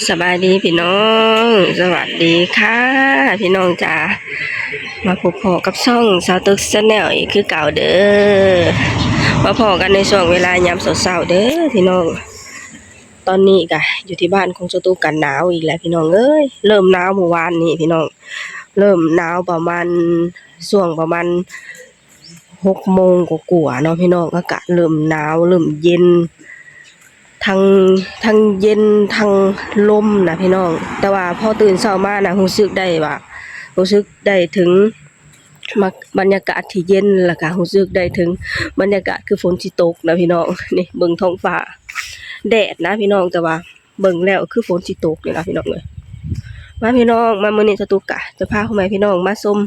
ສະບາຍດີພີ່ນ້ອງ ສະຫວັດດີຄ່ະພີ່ນ້ອງຈ໋າ ມາພົບພໍ້ກັບຊ່ອງສາວຕຸກ Channel ອີກຄືເກົ່າເດີ ມາພໍ້ກັນໃນຊ່ວງເວລາຍາມເຊົ້າໆເດີພີ່ນ້ອງ. ຕອນນີ້ກະຢູ່ທີ່ບ້ານຂອງສາວຕຸກກະໜາວອີກແລ້ວພີ່ນ້ອງເອີຍ ເລີ່ມໜາວມື້ວານນີ້ພີ່ນ້ອງ ເລີ່ມໜາວປະມານ ຊ່ວງປະມານຫົກໂມງກວ່າໆເນາະພີ່ນ້ອງ ອາກາດເລີ່ມໜາວເລີ່ມເຢັນ ທັງ ທັງເຢັນທັງລົມນະພີ່ນ້ອງ ແຕ່ວ່າພໍຕື່ນເຊົ້າມານະຮູ້ສຶກໄດ້ວ່າ ຮູ້ສຶກໄດ້ເຖິງ ບັນຍາກາດທີ່ເຢັນ ແລ້ວກະຮູ້ສຶກໄດ້ເຖິງບັນຍາກາດຄືຝົນຊິຕົກນະພີ່ນ້ອງ. ນີ້ເບິ່ງທ້ອງຟ້າ ແດດນະພີ່ນ້ອງ ແຕ່ວ່າເບິ່ງແລ້ວຄືຝົນຊິຕົກນີ້ລະພີ່ນ້ອງເອີຍ. ມາພີ່ນ້ອງ ມາມື້ນີ້ສາວຕຸກກະຈະພາພໍ່ແມ່ພີ່ນ້ອງມາຊົມ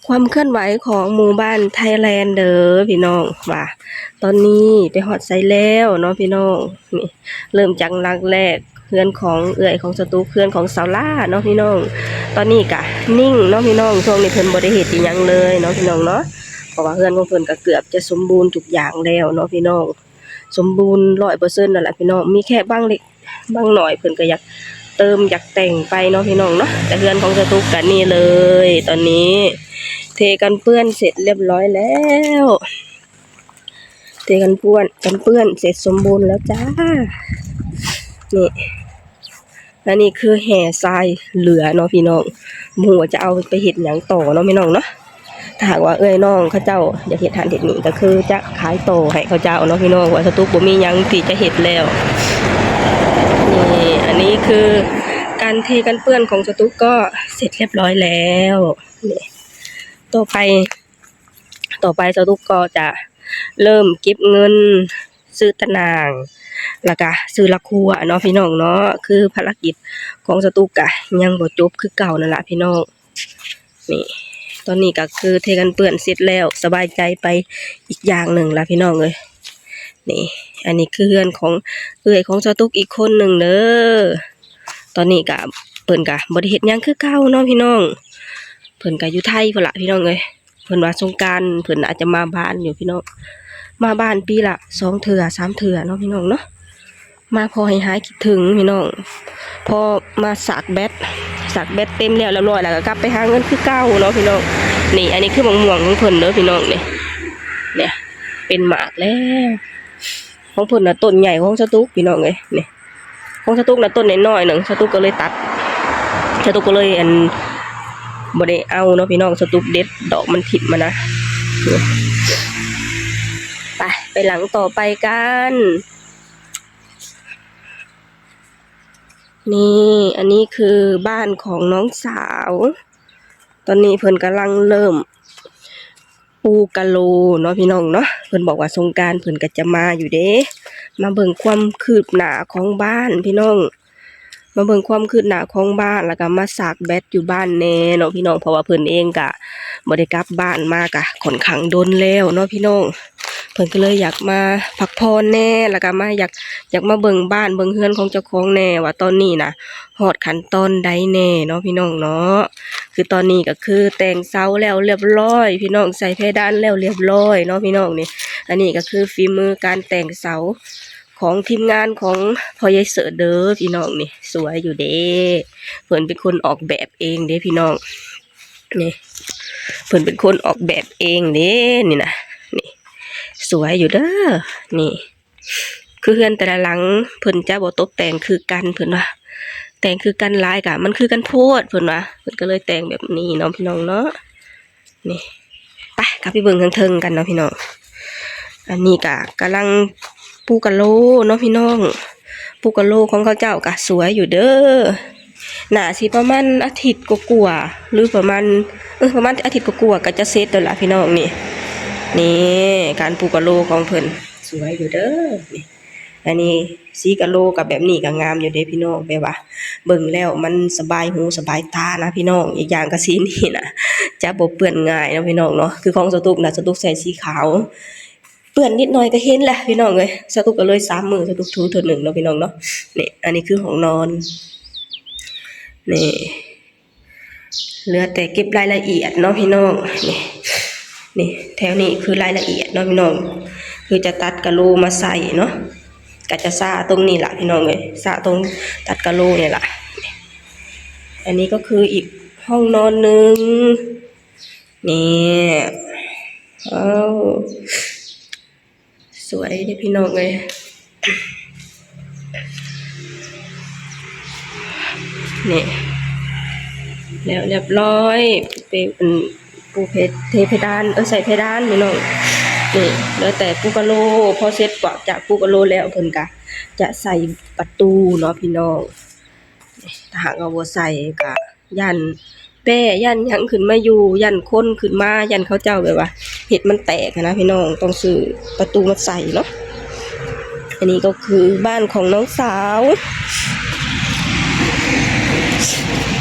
ຄວາມເຄື່ອນໄຫວຂອງໝູ່ບ້ານໄທແລນເດີພີ່ນ້ອງ ວ່າຕອນນີ້ໄປຮອດໃສແລ້ວເນາະພີ່ນ້ອງ. ນີ້ເລີ່ມຈາກຫຼັງແລກ ເຮືອນຂອງເອື້ອຍຂອງສາວຕຸກ ເຮືອນຂອງສາວຫຼ້າເນາະພີ່ນ້ອງ ຕອນນີ້ກະນິ່ງເນາະພີ່ນ້ອງ ຊ່ວງນີ້ເພິ່ນບໍ່ໄດ້ເຮັດອີ່ຫຍັງເລີຍເນາະພີ່ນ້ອງເນາະ ເພາະວ່າເຮືອນຂອງເພິ່ນກະເກືອບຈະສົມບູນທຸກຢ່າງແລ້ວເນາະພີ່ນ້ອງ ສົມບູນຮ້ອຍເປີເຊັນນັ້ນລະພີ່ນ້ອງ ມີແຄ່ບາງເລັກບາງໜ້ອຍ ເພິ່ນກະຢາກເຕີມຢາກແຕ່ງໄປເນາະພີ່ນ້ອງເນາະ. ແຕ່ເຮືອນຂອງສາວຕຸກກະນີ້ເລີຍ ຕອນນີ້ເທກັນເປື້ອນເສັດລຽບຮ້ອຍແລ້ວ. ເທກັນເປື້ອນ ກັນເປື້ອນເສັດສົມບູນແລ້ວຈ້າ. ນີ້ ອັນນີ້ຄືແຮ່ຊາຍເຫຼືອເນາະພີ່ນ້ອງ ບໍ່ຮູ້ວ່າຈະເອົາໄປເຮັດຫຍັງຕໍ່ເນາະພີ່ນ້ອງເນາະ. ຖ້າຫາກວ່າເອື້ອຍນ້ອງເຂົາເຈົ້າຢາກເຮັດຫັ້ນເຮັດນີ້ ກະຄືຈະຂາຍຕໍ່ໃຫ້ເຂົາເຈົ້າເນາະພີ່ນ້ອງ ເພາະວ່າສາວຕຸກບໍ່ມີຫຍັງທີ່ຈະເຮັດແລ້ວ. ນີ້ ອັນນີ້ຄືການເທກັນເປື້ອນຂອງສາວຕຸກກໍເສັດລຽບຮ້ອຍແລ້ວ. ນີ້ ຕໍ່ໄປ ຕໍ່ໄປສາວຕຸກກໍຈະເລີ່ມເກັບເງິນຊື້ຕະໜ່າງ ແລ້ວກະຊື້ລະຄົວເນາະພີ່ນ້ອງເນາະ ຄືພາລະກິດຂອງສາວຕຸກກະຍັງບໍ່ຈົບຄືເກົ່ານັ້ນລະພີ່ນ້ອງ. ນີ້ ຕອນນີ້ກະຄືເທກັນເປື້ອນເສັດແລ້ວ ສະບາຍໃຈໄປອີກຢ່າງໜຶ່ງລະພີ່ນ້ອງເອີຍ. ນີ້ ອັນນີ້ຄືເຮືອນຂອງເອື້ອຍຂອງສາວຕຸກອີກຄົນໜຶ່ງເດີ. ຕອນນີ້ກະ ເພິ່ນກະບໍ່ໄດ້ເຮັດຫຍັງຄືເກົ່າເນາະພີ່ນ້ອງ ເພິ່ນກະຢູ່ໄທພຸ້ນລະພີ່ນ້ອງເອີຍ. ເພິ່ນວ່າສົງການເພິ່ນອາດຈະມາບ້ານຢູ່ພີ່ນ້ອງ ມາບ້ານປີລະສອງເທື່ອສາມເທື່ອເນາະພີ່ນ້ອງເນາະ ມາພໍໃຫ້ຫາຍຄິດເຖິງພີ່ນ້ອງ. ພໍມາສາກແບັດ ສາກແບັດເຕັມແລ້ວລຽບຮ້ອຍ ແລ້ວກໍກັບໄປຫາເງິນຄືເກົ່າເນາະພີ່ນ້ອງ. ນີ້ ອັນນີ້ຄືໝາກມ່ວງຂອງເພິ່ນເດີພີ່ນ້ອງ ນີ້ ນີ້ ເປັນໝາກແລ້ວ. ຂອງເພິ່ນນະຕົ້ນໃຫຍ່ກວ່າຂອງສາວຕຸກພີ່ນ້ອງເອີຍ. ນີ້ ຂອງສາວຕຸກນະຕົ້ນນ້ອຍໆໜຶ່ງ ສາວຕຸກກໍເລີຍຕັດ ສາວຕຸກກໍເລີຍ ອັນ ບໍ່ໄດ້ເອົາເນາະພີ່ນ້ອງ ສາວຕຸກເດັດດອກມັນຖິ້ມຫັ້ນນະ. ໄປ ໄປຫຼັງຕໍ່ໄປກັນ. ນີ້ ອັນນີ້ຄືບ້ານຂອງນ້ອງສາວ ຕອນນີ້ເພິ່ນກຳລັງເລີ່ມ ປູກະໂລເນາະພີ່ນ້ອງເນາະ. ເພິ່ນບອກວ່າສົງການເພິ່ນກໍຈະມາຢູ່ເດ້ ມາເບິ່ງຄວາມຄືບໜ້າຂອງບ້ານພີ່ນ້ອງ ມາເບິ່ງຄວາມຄືບໜ້າຂອງບ້ານ ແລ້ວກໍມາສາກແບັດຢູ່ບ້ານແດ່ເນາະພີ່ນ້ອງ ເພາະວ່າເພິ່ນເອງກໍບໍ່ໄດ້ກັບບ້ານມາກໍຂ້ອນຂ້າງດົນແລ້ວເນາະພີ່ນ້ອງ. ເພິ່ນກໍເລີຍຢາກມາພັກຜ່ອນແດ່ ແລ້ວກໍມາ ຢາກ ຢາກມາເບິ່ງບ້ານເບິ່ງເຮືອນຂອງເຈົ້າຂອງແດ່ ວ່າຕອນນີ້ນະຮອດຂັ້ນຕອນໃດແດ່ເນາະພີ່ນ້ອງເນາະ. ຄືຕອນນີ້ກໍຄືແຕ່ງເສົາແລ້ວລຽບຮ້ອຍພີ່ນ້ອງ ໃສ່ເພດານແລ້ວລຽບຮ້ອຍເນາະພີ່ນ້ອງ. ນີ້ ອັນນີ້ກໍຄືຝີມືການແຕ່ງເສົາຂອງທີມງານຂອງພໍ່ໃຫຍ່ເສີດເດີພີ່ນ້ອງ. ນີ້ ສວຍຢູ່ເດ້ ເພິ່ນເປັນຄົນອອກແບບເອງເດ້ພີ່ນ້ອງ. ນີ້ ເພິ່ນເປັນຄົນອອກແບບເອງເດ້ ນີ້ນະ. ນີ້ ສວຍຢູ່ເດີ ນີ້ ຄືເຮືອນແຕ່ລະຫຼັງເພິ່ນຈະບໍ່ຕົກແຕ່ງຄືກັນ ເພິ່ນວ່າແຕ່ງຄືກັນຫຼາຍກະມັນຄືກັນໂພດ ເພິ່ນວ່າ ເພິ່ນກໍເລີຍແຕ່ງແບບນີ້ເນາະພີ່ນ້ອງເນາະ. ນີ້ ໄປ ກັບໄປເບິ່ງເທິງໆກັນເນາະພີ່ນ້ອງ. ອັນນີ້ກະກຳລັງປູກະໂລເນາະພີ່ນ້ອງ ປູກະໂລຂອງເຂົາເຈົ້າກະສວຍຢູ່ເດີ. ໜ້າຊິປະມານອາທິດກວ່າໆ ຫຼືປະມານ ເອີ ປະມານອາທິດກວ່າໆກໍຈະເສັດແລ້ວລະພີ່ນ້ອງ. ນີ້ ນີ້ການປູກະໂລຂອງເພິ່ນ ສວຍຢູ່ເດີ. ນີ້ ອັນນີ້ສີກະໂລກັບແບບນີ້ກໍງາມຢູ່ເດ້ພີ່ນ້ອງ ແບບວ່າເບິ່ງແລ້ວມັນສະບາຍຫູສະບາຍຕານະພີ່ນ້ອງ. ອີກຢ່າງກໍສີນີ້ນະຈະບໍ່ເປື້ອນງ່າຍເນາະພີ່ນ້ອງເນາະ. ຄືຂອງສາວຕຸກນະ ສາວຕຸກໃສ່ສີຂາວ ເປື້ອນນິດໜ້ອຍກໍເຫັນແຫຼະພີ່ນ້ອງເອີຍ. ສາວຕຸກກໍເລີຍສາມມື້ສາວຕຸກຖູເທື່ອໜຶ່ງເນາະພີ່ນ້ອງເນາະ. ນີ້ ອັນນີ້ຄືຫ້ອງນອນ ນີ້ ເຫຼືອແຕ່ເກັບລາຍລະອຽດເນາະພີ່ນ້ອງ. ນີ້ ນີ້ ແຖວນີ້ຄືລາຍລະອຽດເນາະພີ່ນ້ອງ ຄືຈະຕັດກະໂລມາໃສ່ເນາະ. ກໍຈະຊ້າຕົງນີ້ລະພີ່ນ້ອງເອີຍ ຊ້າຕົງຕັດກະໂຫຼນີ້ລະ. ອັນນີ້ກໍຄືອີກຫ້ອງນອນໜຶ່ງ ນີ້ ວ້າວ ສວຍເດ້ພີ່ນ້ອງເອີຍ. ນີ້ ແລ້ວລຽບຮ້ອຍ ເປັນ ເປັນປູເພ ເທເພດານ ເອີ ໃສ່ເພດານພີ່ນ້ອງ. ນີ້ ເຫຼືອແຕ່ປູກະໂຫຼ ພໍເສັດກວ່າຈາກປູກະໂຫຼແລ້ວ ເພິ່ນກະຈະໃສ່ປະຕູເນາະພີ່ນ້ອງ. ຖ້າຫາກວ່າບໍ່ໃສ່ກະຢ້ານແປ້ ຢ້ານຫຍັງຂຶ້ນມາຢູ່ ຢ້ານຄົນຂຶ້ນມາ ຢ້ານເຂົາເຈົ້າແບບວ່າເຮັດມັນແຕກຫັ້ນນະພີ່ນ້ອງ ຕ້ອງຊື້ປະຕູມາໃສ່ເນາະ. ອັນນີ້ກໍຄືບ້ານຂອງນ້ອງສາວ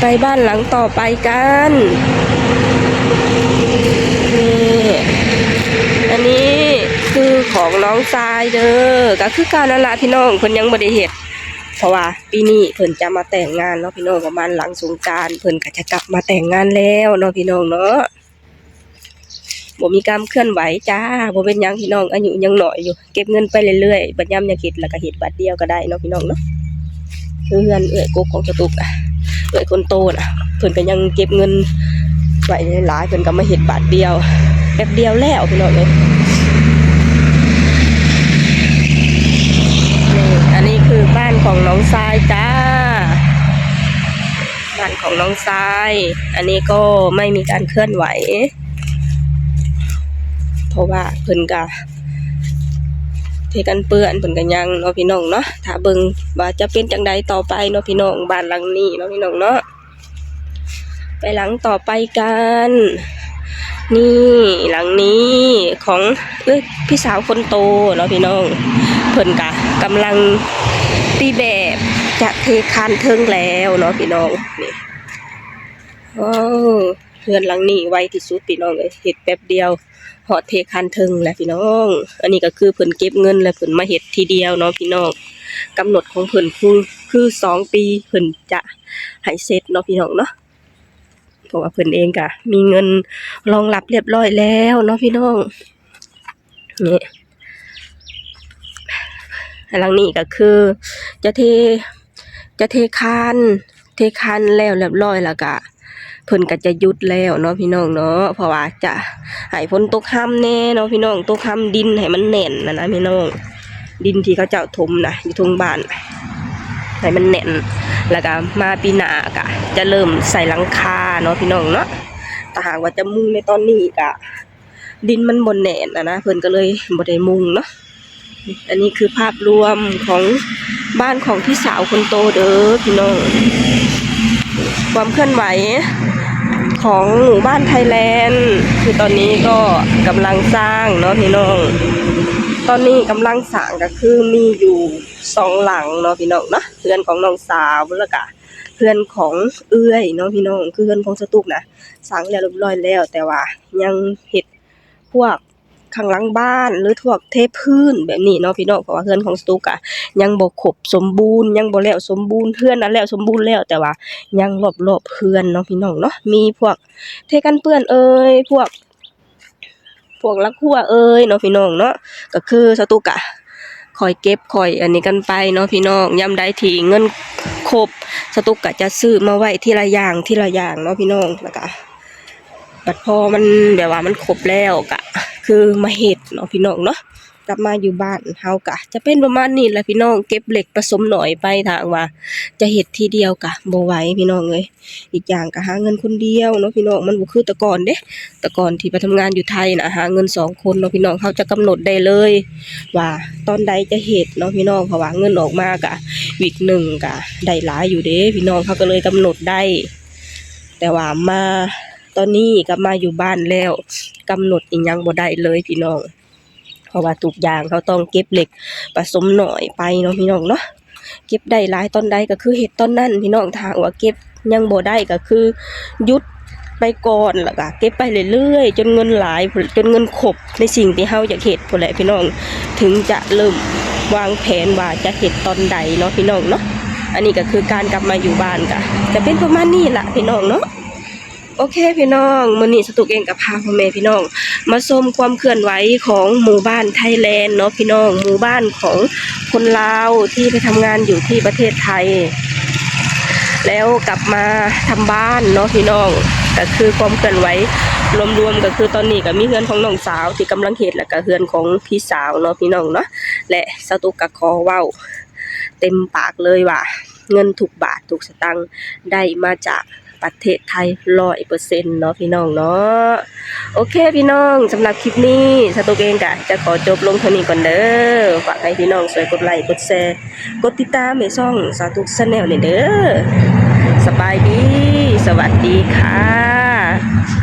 ໄປບ້ານຫຼັງຕໍ່ໄປກັນ. ນີ້ ອັນນີ້ຄືຂອງນ້ອງຊາຍເດີ ກໍຄືເກົ່ານັ້ນລະພີ່ນ້ອງ ເພິ່ນຍັງບໍ່ໄດ້ເຮັດ ເພາະວ່າປີນີ້ເພິ່ນຈະມາແຕ່ງງານເນາະພີ່ນ້ອງ ປະມານຫຼັງສົງການເພິ່ນກໍຈະກັບມາແຕ່ງງານແລ້ວເນາະພີ່ນ້ອງເນາະ. ບໍ່ມີການເຄື່ອນໄຫວຈ້າ ບໍ່ເປັນຫຍັງພີ່ນ້ອງ ອາຍຸຍັງນ້ອຍຢູ່ ເກັບເງິນໄປເລື້ອຍໆ ບັດຍາມຢາກເຮັດລະກະເຮັດບາດດຽວກະໄດ້ເນາະພີ່ນ້ອງເນາະ. ຄືເຮືອນເອື້ອຍກົກຂອງສະຕຸກ ເອື້ອຍຄົນໂຕນະ ເພິ່ນກະຍັງເກັບເງິນໄວ້ຫຼາຍໆ ເພິ່ນກະມາເຮັດບາດດຽວ ແປັບດຽວແລ້ວພີ່ນ້ອງເອີຍ. ນີ້ ອັນນີ້ຄືບ້ານຂອງນ້ອງຊາຍຈ້າ ບ້ານຂອງນ້ອງຊາຍ ອັນນີ້ກໍໄມ່ມີການເຄື່ອນໄຫວ ເພາະວ່າເພິ່ນກະເທກັນເປື້ອນ ເພິ່ນກະຍັງເນາະພີ່ນ້ອງເນາະ. ຖ້າເບິ່ງວ່າຈະເປັນຈັ່ງໃດຕໍ່ໄປເນາະພີ່ນ້ອງ ບ້ານຫຼັງນີ້ເນາະພີ່ນ້ອງເນາະ. ໄປຫຼັງຕໍ່ໄປກັນ ນີ້ ຫຼັງນີ້ຂອງ ເອີຍ ພີ່ສາວຄົນໂຕເນາະພີ່ນ້ອງ ເພິ່ນກະກຳລັງຕີແບບຈະເທຄານເທິງແລ້ວເນາະພີ່ນ້ອງ. ນີ້ ວ້າວ ເຮືອນຫຼັງນີ້ໄວທີ່ສຸດພີ່ນ້ອງເອີຍ ເຮັດແປັບດຽວຮອດເທຄານເທິງແລ້ວພີ່ນ້ອງ. ອັນນີ້ກໍຄືເພິ່ນເກັບເງິນແລ້ວເພິ່ນມາເຮັດທີດຽວເນາະພີ່ນ້ອງ ກຳນົດຂອງເພິ່ນຄື ຄືສອງປີເພິ່ນຈະໃຫ້ເສັດເນາະພີ່ນ້ອງເນາະ ເພາະວ່າເພິ່ນເອງກະມີເງິນລອງລັບລຽບຮ້ອຍແລ້ວເນາະພີ່ນ້ອງ. ນີ້ ຫຼັງນີ້ກໍຄືຈະເທ ຈະເທຄານ ເທຄານແລ້ວລຽບຮ້ອຍ ແລ້ວກະເພິ່ນກໍຈະຢຸດແລ້ວເນາະພີ່ນ້ອງເນາະ ເພາະວ່າຈະໃຫ້ຝົນຕົກຮຳແດ່ເນາະພີ່ນ້ອງ ຕົກຮຳດິນໃຫ້ມັນແໜ້ນຫັ້ນນະພີ່ນ້ອງ. ດິນທີ່ເຂົາເຈົ້າຖົມນະ ຢູ່ເທິງບ້ານ ໃຫ້ມັນແໜ້ນ ແລ້ວກະມາປີໜ້າກະຈະເລີ່ມໃສ່ຫຼັງຄາເນາະພີ່ນ້ອງເນາະ. ຖ້າຫາກວ່າຈະມຸງໃນຕອນນີ້ກະດິນມັນບໍ່ແໜ້ນຫັ້ນນະ ເພິ່ນກໍເລີຍບໍ່ໄດ້ມຸງເນາະ. ອັນນີ້ຄືພາບລວມຂອງບ້ານຂອງພີ່ສາວຄົນໂຕເດີພີ່ນ້ອງ. ຄວາມເຄື່ອນໄຫວຂອງໝູ່ບ້ານໄທແລນ ຄືຕອນນີ້ກໍກຳລັງສ້າງເນາະພີ່ນ້ອງ ຕອນນີ້ກຳລັງສ້າງກໍຄືມີຢູ່ສອງຫຼັງເນາະພີ່ນ້ອງເນາະ ເຮືອນຂອງນ້ອງສາວ ແລ້ວກະເຮືອນຂອງເອື້ອຍເນາະພີ່ນ້ອງ. ຄືເຮືອນຂອງສະຕຸກນະສ້າງແລ້ວລຽບຮ້ອຍແລ້ວ ແຕ່ວ່າຍັງເຮັດພວກ ຂ້າງຫຼັງບ້ານ ຫຼືພວກເທພື້ນແບບນີ້ເນາະພີ່ນ້ອງ ເພາະວ່າເຮືອນຂອງສະຕຸກກະຍັງບໍ່ຄົບສົມບູນ ຍັງບໍ່ແລ້ວສົມບູນ ເຮືອນນະແລ້ວສົມບູນແລ້ວ ແຕ່ວ່າຍັງລອບໆເຮືອນເນາະພີ່ນ້ອງເນາະ ມີພວກເທກັນເປື້ອນເອີຍ ພວກ ພວກຫຼັກຮົ້ວເອີຍເນາະພີ່ນ້ອງເນາະ. ກະຄືສະຕຸກກະຄ່ອຍເກັບຄ່ອຍອັນນີ້ກັນໄປເນາະພີ່ນ້ອງ ຍາມໃດທີ່ເງິນຄົບ ສະຕຸກກະຈະຊື້ມາໄວ້ທີລະຢ່າງ ທີລະຢ່າງເນາະພີ່ນ້ອງ ແລ້ວກະ ບັດພໍມັນແບບວ່າມັນຄົບແລ້ວກະຄືມາເຮັດເນາະພີ່ນ້ອງເນາະ. ກັບມາຢູ່ບ້ານເຮົາກະຈະເປັນປະມານນີ້ແຫຼະພີ່ນ້ອງ ເກັບເລັກປະສົມໜ້ອຍໄປ ຖ້າຫາກວ່າຈະເຮັດທີດຽວກະບໍ່ໄຫວພີ່ນ້ອງເອີຍ. ອີກຢ່າງກະຫາເງິນຄົນດຽວເນາະພີ່ນ້ອງ ມັນບໍ່ຄືແຕ່ກ່ອນເດ້ ແຕ່ກ່ອນທີ່ໄປທຳງານຢູ່ໄທນະ ຫາເງິນສອງຄົນເນາະພີ່ນ້ອງ ເຮົາຈະກຳນົດໄດ້ເລີຍວ່າຕອນໃດຈະເຮັດເນາະພີ່ນ້ອງ ເພາະວ່າເງິນອອກມາກະ ວິກໜຶ່ງກະໄດ້ຫຼາຍຢູ່ເດ້ພີ່ນ້ອງ ເຮົາກໍເລີຍກຳນົດໄດ້. ແຕ່ວ່າມາ ຕອນນີ້ກັບມາຢູ່ບ້ານແລ້ວ ກຳນົດອີ່ຫຍັງບໍ່ໄດ້ເລີຍພີ່ນ້ອງ ເພາະວ່າທຸກຢ່າງເຮົາຕ້ອງເກັບເລັກປະສົມໜ້ອຍໄປເນາະພີ່ນ້ອງເນາະ. ເກັບໄດ້ຫຼາຍຕອນໃດກໍຄືເຮັດຕອນນັ້ນພີ່ນ້ອງ ຖ້າຫາກວ່າເກັບຍັງບໍ່ໄດ້ກໍຄືຢຸດໄປກ່ອນ ແລ້ວກໍເກັບໄປເລື້ອຍໆ ຈົນເງິນຫຼາຍ ຈົນເງິນຄົບໃນສິ່ງທີ່ເຮົາຢາກເຮັດພຸ້ນແຫຼະພີ່ນ້ອງ ເຖິງຈະເລີ່ມວາງແຜນວ່າຈະເຮັດຕອນໃດເນາະພີ່ນ້ອງເນາະ. ອັນນີ້ກໍຄືການກັບມາຢູ່ບ້ານກໍຈະເປັນປະມານນີ້ລະພີ່ນ້ອງເນາະ. ໂອເຄພີ່ນ້ອງ ມື້ນີ້ສະຕຸກເອງກໍພາພໍ່ແມ່ພີ່ນ້ອງມາຊົມຄວາມເຄື່ອນໄຫວຂອງໝູ່ບ້ານໄທແລນເນາະພີ່ນ້ອງ ໝູ່ບ້ານຂອງ ຄົນລາວທີ່ໄປທຳງານຢູ່ທີ່ປະເທດໄທ ແລ້ວກັບມາທຳບ້ານເນາະພີ່ນ້ອງ. ກະຄືຄວາມເຄື່ອນໄຫວລວມໆ ກະຄືຕອນນີ້ກະມີເຮືອນຂອງນ້ອງສາວທີ່ກຳລັງເຮັດ ແລ້ວກະເຮືອນຂອງພີ່ສາວເນາະພີ່ນ້ອງເນາະ. ແລະ ສາວຕຸກກະຂໍເວົ້າເຕັມປາກເລີຍວ່າ ເງິນທຸກບາດທຸກສະຕັງໄດ້ມາຈາກປະເທດໄທຮ້ອຍເປີເຊັນເນາະພີ່ນ້ອງເນາະ. ໂອເຄພີ່ນ້ອງ, ສຳລັບຄລິບນີ້ ສາວຕຸກເອງກະຈະຂໍຈົບລົງເທົ່ານີ້ກ່ອນເດີ. ຝາກໃຫ້ພີ່ນ້ອງຊ່ວຍກົດໄລ ກົດແຊ ກົດຕິດຕາມໃຫ້ຊ່ອງສາວຕຸກ Channel ແດ່ເດີ. ສະບາຍດີ, ສະຫວັດດີຄ່ະ.